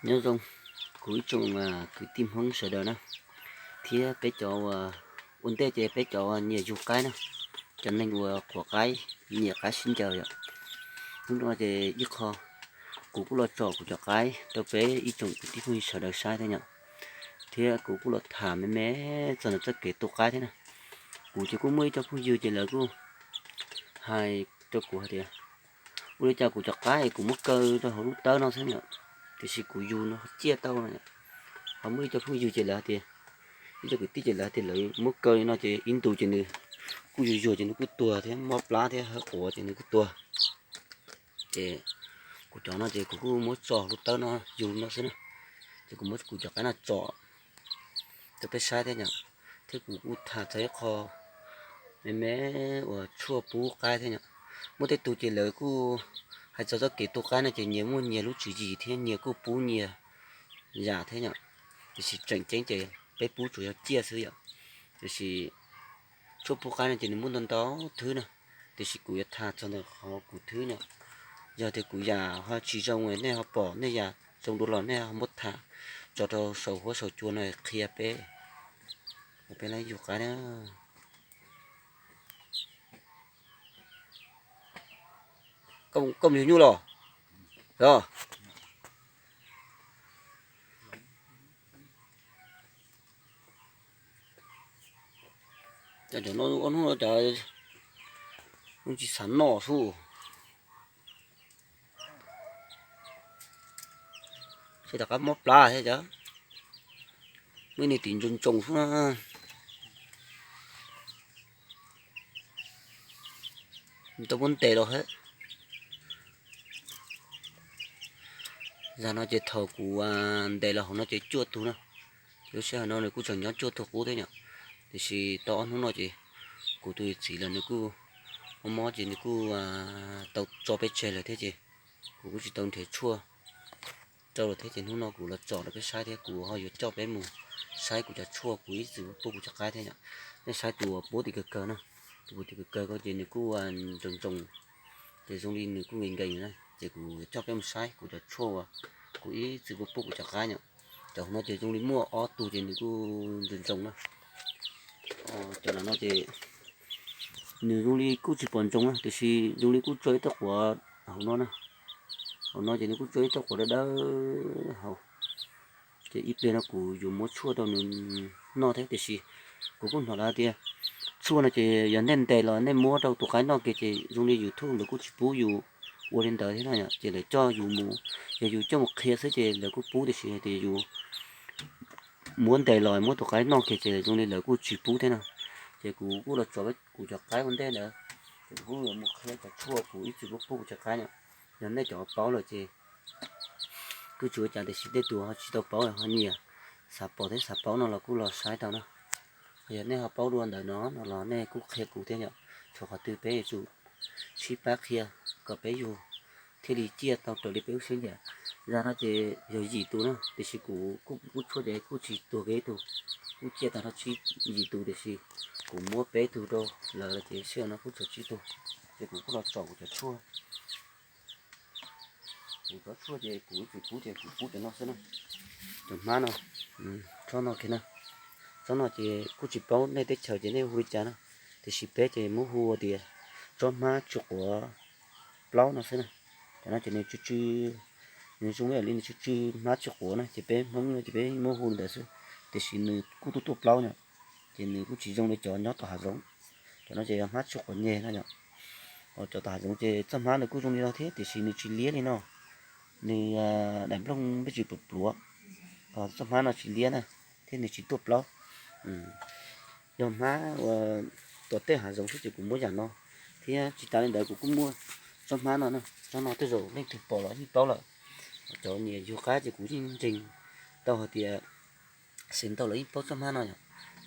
Nyob zoo kuv ib tsoom kwv tij Hmoob sawv daws na, thiab peb cov ua ntej ces peb cov nyiam yug qaib na, cov neeg uas qhuas qaib, nyiam qaib sib ncaws yom. Hnub no ces ib qho kuv kuj los tsom kuv cov qaib rau peb ib tsoom kwv tij phooj ywg sawv daws saib thiab yom, thiab kuv kuj los tham me me txog ntawm txoj kev tu qaib thiab na. Kuv ces kuj muaj ib co phooj ywg ces lawv kuj hais rau kuv hais tias ua li cas kuv cov qaib kuv muab kaw rau hauv lub tawb no xwb yom, tiam sis kuv yug no ciaj tau no. Ho muaj ib co phooj ywg ces lawv hais tias, ib co kwv tij ces lawv hais tias lawv muab kaw li no ces ib ntus ces nws kuj yuag yuag ces nws kuj tuag thiab, mob plab thiab hawv quav ces nws kuj tuag. Ces kuv cov no ces kuv kuj muab tso hauv lub tawb no yug no xwb na. Ces kuv muab kuv cov qaib no tsom rau peb saib thiab yom, thiab kuv kuj tham txog ib qho me me uas tshuaj pub qaib thiab yom. Muaj tej tug ces lawv kuj hais txog txoj kev tu qaib no ces nyias muaj nyias lub tswv yim thiab nyias kuj pub nyias yam thiab yom. Tiam sis tseem ceeb ces peb pub tsuas yog ciaj xwb yom. Tiam sis tshuaj pub qaib no ces nws muaj ntau ntau thwb na, tiam sis kuv yuav tham txog ntawm qhov kuv thwb no. Yog tias kuv yam ho tsis zoo, nej ho pom nej yam zoo dua los nej ho muab tham tso rau saum huab saum cua no qhia peb, peb laib yug qaib na. Koj mus yug nyuj los? Os, cov no ob hnub no cov tsis xav noj xwb. Ces rov qab mob plab thiab cov, muaj ib niag tim ntsoos ntsoos xwb na. Tau muab ntes los thiab. Zag no ces thaum kuv ntes los hauv no ces cuaj tug na. Lub sij hawm no nws kuj tseem nyob cuaj tug qub thiab yom. Tiam sis tau ob hnub no ces kuv tus txiv los nws kuj mob mob ces nws kuj tau tso peb tseg lawm thiab ces kuv kuj tsis tau nrhiav tshuaj rau lawm thiab ces hnub no kuv los tsom rau peb saib thiab kuv ho yuav coj peb mus saib kuv cov tshuaj kuv ib txwm pub kuv cov qaib thiab yom. Nej saib tus uas pub tim kawg kawg na, tus pub tim kawg kawg ko ces nws kuj ntsoos ntsoos, ces zoo li nws kuj nkees nkees na, ces kuv yuav coj peb mus saib kuv cov tshuaj uas kuv ib txwm pub pub kuv cov qaib yom. Cov hauv no ces zoo li muaj ob tug ces nws kuj ntsoos ntsoos na. Cov no ces nws zoo li kuj tsis pom ntsoos na, tiam sis zoo li kuj tso ib tog quav hauv no na. Hauv no ces nws kuj tso ib tog quav dawb dawb hauv. Ces ib pliag no kuv yuav muab tshuaj rau nws noj thiab, tiam sis kuv kuj hnov lawv tias tshuaj no ces yog nej ntes los nej muab rau tus qaib noj kiag ces zoo li YouTube lawv kuj tsis pub yus ua li ntawd thiab no, ces lawv coj yus mus, yog yus coj mus qhia xwb ces lawv kuj pub, tiam sis hais tias yus muab ntes los muab tus qaib noj kiag ces zoo li lawv kuj tsis pub thiab no. Ces kuv kuj los tso kuv cov qaib ua ntej ntawd, ces kuv kuj yuav mus qhia cov tshuaj kuv ib txwm pub pub kuv cov qaib no. Yog nej cov paub lawm ces kuj tsis ua cas, tiam sis tej tus ho tsis tau paub ho nyiam xav pom thiab xav paub no los kuj los saib tau na. Yog nej ho paub dua ntawm no no los nej kuj qhia kuv thiab yom, tshuav qhov twg peb yuav tsum sib pab qhia kom peb yug thiaj li ciaj tau raws li peb lub siab nyiam. Zag no ces yog yim tus na, tiam sis kuv kuj pub tshuaj ces kuj tsis tuag kiag ib tug, kuj ciaj tag nrho tsib, yim tus, tiam sis kuv muab peb tug rau lawv lawm ces sij hawm no kuj tshuav tsib tug, ces kuv kuj los tsom kuv cov tshuaj. Kuv cov tshuaj ces kuv ib txwm pub ces kuv pub cov no xwb na. Cov hmab no, tsob no kiag na. Tsob no ces kuj tsis paub nej teb chaws ces nej hu li cas na, tiam sis peb ces muab hu tias tsob hmab tsw quav plaub no xwb na. Cov no ces nws tsw tsw, nws zoo ib yam li nws tsw tsw hmab tsw quav na, ces peb Hmoob no ces peb muab hu li ntawd xwb, tiam sis nws kuj tuaj tuaj plaub no, ces nws kuj tsis zoo li cov nyob tom hav zoov. Cov no ces yog hmab tsw quav nyeg no yom. Cov tom hav zoov ces txoj hmab nws kuj zoo li no thiab, tiam sis nws tsis liab li no, nws daim nplooj npej tsis pluav pluav. Txoj hmab no tsis liab na, thiab nws tsis tuaj plaub. Yog hmab uas tom tej hav zoov xwb ces kuv muab yam no, thiab tsis tas li ntawd kuv kuj muaj tsob hmab no na. Tsob no tej zaum leej twg pom los yeej paub lawm. Cov nyiam yug qaib ces kuv yeej ntseeg tau hais tias xeem ntau los yeej paub tsob hmab no yom.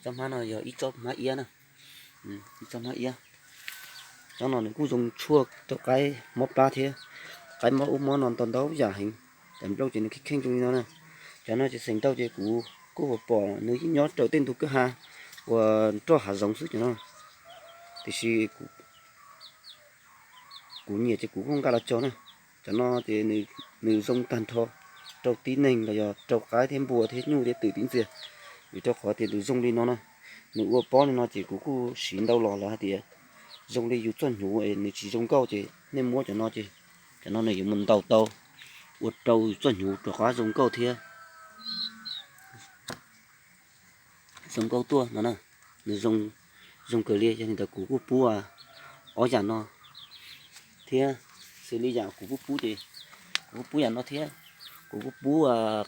Tsob hmab no yog ib tsob hmab iab na, ib tsob hmab iab. Tsob no nws kuj zoo tshuaj rau qaib mob plab thiab, qaib mob ub mob no ntau ntau yam heev. Daim nplooj ces nws kheej kheej zoo li no na. Cov no ces xeem ntau ces kuv kuj pom nws yeej nyob raws tej ntug kwj ha uas nroj hav zoov xwb cov no, tiam sis kuv nyiam ces kuv kuj nqa los cog na. Cov no ces nws zoo tag nrho, rau tib neeg los yog rau qaib thiab npua thiab nyuj thiab twm tib ntxiag. Vim rau qhov tias nws zoo li no na, nws ua pob li no ces kuv kuj siv ntau los lawv hais tias zoo li yus txoj hnyuv es nws tsis zoo nkauj ces nej muab cov no ces cov no nws yuav mus ntaus tau ua rau txoj hnyuv rov qab zoo nkauj thiab zoo nkauj tuaj no na. Nws zoo, zoo kawg li. Yog li ntawd kuv kuj pub ob yam no thiab, xws li yam kuv kuj pub ces kuv kuj pub yam no thiab, kuv kuj pub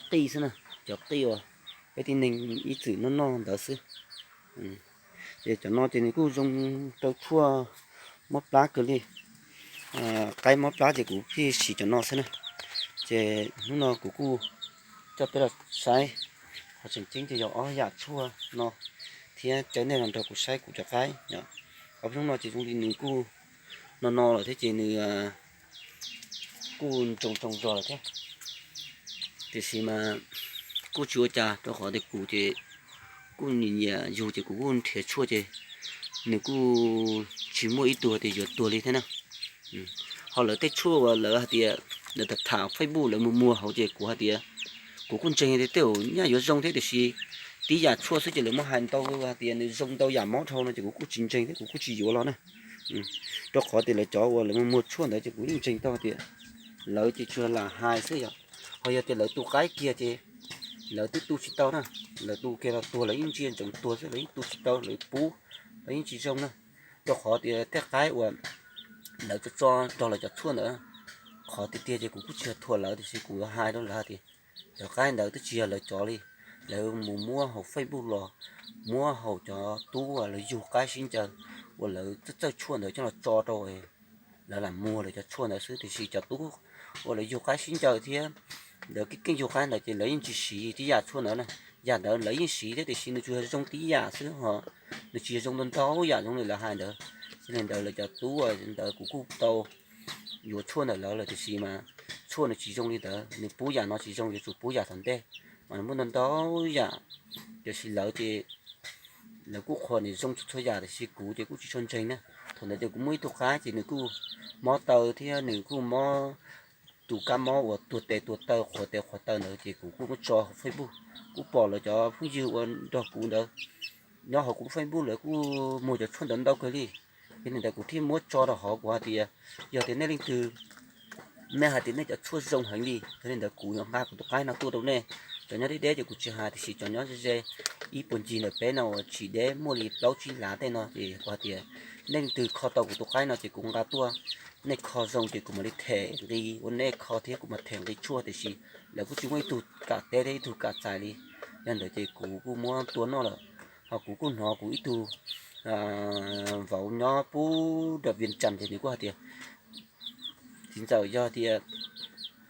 qij xwb na, cov qij uas peb tib neeg ib txwm noj noj ntawd xwb. Ces cov no ces nws kuj zoo rau tshuaj mob plab kawg li. Qaib mob plab ces kuv thiaj siv cov no xwb na. Ces hnub no kuv kuj coj peb los saib, qhov tseem ceeb ces yog ob yam tshuaj no thiab caw nej los nrog kuv saib kuv cov qaib. Ob hnub no ces zoo li nws kuj no no lawm thiab ces nws kuj ntsoog ntsoog zog lawm thiab. Tiam sis mas kuj tsis ua cas rau qhov tias kuv ces kuj nyiam nyiam yug ces kuv kuj nrhiav tshuaj ces nws kuj tsis muaj ib tug tias yuav tuag li thiab na. Ho lawv tej tshuaj uas lawv hais tias lawv tham tham Facebook lawv muag muag hauv ces kuv hais tias kuv kuj ntseeg tias tej zaum nyaj yuav zoo thiab tiam sis tib yam tshuaj xwb ces lawv muab hais ntau hais tias nws zoo ntau yam mob dhau no ces kuv kuj tsis ntseeg thiab kuv kuj tsis yuav los na. Rau qhov tias lawv cov uas lawv muag muag tshuaj ntawd ces kuv yeej ntseeg tau tias lawv ces tsuas lam hais xwb yom. Ho yog tias lawv tu qaib kiag ces lawv twb tu tsis tau na. Lawv tu kiag los tuag lawv yeej ntsia ntsoov tuag xwb, lawv yeej tu tsis tau, lawv pub los yeej tsis zoo na. Rau qhov tias tej qaib uas lawv tso tso rau lawv cov tshuaj ntawd, qhov tiag tiag ces kuv kuj tsis yog thuam lawv tiam sis kuv yuav hais rau lawv hais tias cov qaib ntawd twb tsis yog lawv cov li. Lawv mus muab hauv Facebook los muab hauv cov tub uas lawv yug qaib sib ncaws uas lawv txawj txawj tshuaj ntawd coj los tso rau lawv lam muag lawv cov tshuaj ntawd xwb. Tiam sis cov tub uas lawv yug qaib sib ncaws thiab lawv keej keej yug qaib ntawd ces lawv yeej tsis siv tib yam tshuaj ntawd na. Yam ntawd lawv yeej siv thiab tiam sis nws tsuas yog zoo tib yam xwb ho nws tsis yog zoo ntau ntau yam zoo li lawv hais ntawd. Yog li ntawd lawv cov tub ntawd kuv kuj tau yuav tshuaj ntawm lawv lawm tiam sis mas tshuaj nws tsis zoo li ntawd, nws pub yam no tsis zoo yuav tsum pub yam tom ntej, mas nws muaj ntau ntau yam. Tiam sis lawv ces lawv kuj qhuas nws zoo txhua txhua yam tiam sis kuv ces kuj tsis tshua ntseeg na. Thaum ntawd ces kuv muaj ib tug qaib ces nws kuj mob taw thiab nws kuj mob tus kab mob uas tuag tes tuag taw qhuav tes qhuav taw ntawd ces kuv kuj muab tso hauv Facebook. Kuj pom lawv cov phooj ywg uas nrog kuv ntawd nyob hauv kuv Facebook lawv kuj muag cov tshuaj ntawd ntau kawg li. Yog li ntawd kuv thiaj muab tso rau hauv kuv hais tias yog tias nej leej twg nej hais tias nej cov tshuaj zoo heev li, yog li ntawd kuv yuav nqa kuv tus qaib no tuaj rau nej. Cov nyob deb deb ces kuv tsis hais tiam sis cov nyob ze ze ib puag ncig ntawm peb no uas tsis deb muaj li plaub tsib lav tej no ces kuv hais tias nej leej twg kho tau kuv tus qaib no ces kuv nqa tuaj. Nej kho zoo ces kuv mam li them nqi ua nej kho thiab kuv mam them nqi tshuaj tiam sis lawv kuj tsis muaj ib tug kam teb thiab ib tug kam txais li. Yog ntawd ces kuv kuj muab tua noj lawm. Ho kuv kuj hnov kuv ib tug vauv nyob pub nram Vias Cas ces nws kuj hais tias txiv ntxawm yog tias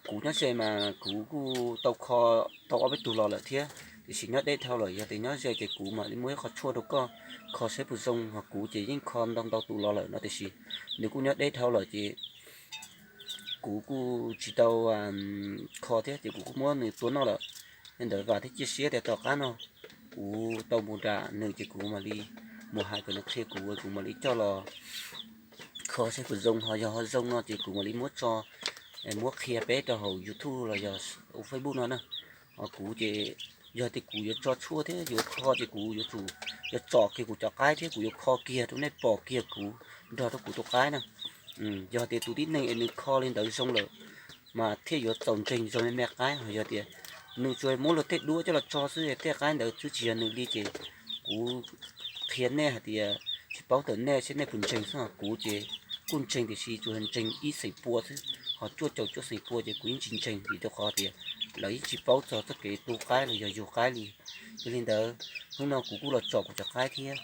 kuv nyob ze mas kuv kuj tau kho tau ob peb tug los lawm thiab tiam sis nyob deb dhau lawm, yog tias nyob ze ces kuv mam li muab ib qho tshuaj rau koj kho saib puas zoo. Ho kuv ces yeej kho ntau ntau tus los lawm no tiam sis nws kuj nyob deb dhau lawm ces kuv kuj tsis tau kho thiab ces kuv kuj muab nws tua noj lawm. Li ntawd vam thiab cia siab tias tom qab no kuv tau mus nram nws ces kuv mam li mus hais kom nws qhia kuv, kuv mam li coj los kho saib puas zoo. Ho yog ho zoo no ces kuv mam li muab tso, muab qhia peb rau hauv YouTube los yog hauv Facebook no na. Ho kuv ces yog tias kuv yuav tso tshuaj thiab yuav kho ces kuv yuav tsum yuav tsom kiag kuv cov qaib thiab kuv yuav kho kiag rau nej pom kiag kuv nrog rau kuv tus qaib na. Yog tias tus tib neeg es nws kho li ntawd zoo lawm mas thiaj yuav txaus ntseeg zoo me me qaib. Ho yog tias nws tsuas muab luag tej duab coj los tso xwb, tej qaib ntawd twb tsis yog nws li ces kuv qhia nej hais tias tsis paub tawm nej seb nej puas ntseeg xwb. Ho kuv ces kuj ntseeg tiam sis tsuas ntseeg ib xeem pua xwb, ho cuaj caum cuaj xeem pua ces kuv yeej tsis ntseeg vim rau qhov tias lawv yeej tsis paub txog txoj kev tu qaib los yog yug qaib li. Yog li ntawd hnub no kuv kuj los tsom kuv cov qaib thiab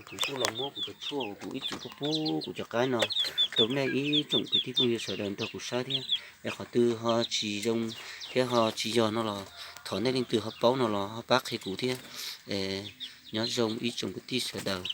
kuv kuj los muab kuv cov tshuaj uas kuv ib txwm pub pub kuv cov qaib no rau nej ib tsoom kwv tij phooj ywg sawv daws nrog kuv saib thiab. Es qhov twg ho tsis zoo thiab ho tsis yog no los thov nej leej twg ho paub no los ho pab qhia kuv thiab. Nyob zoo ib tsoom kwv tij sawv daws.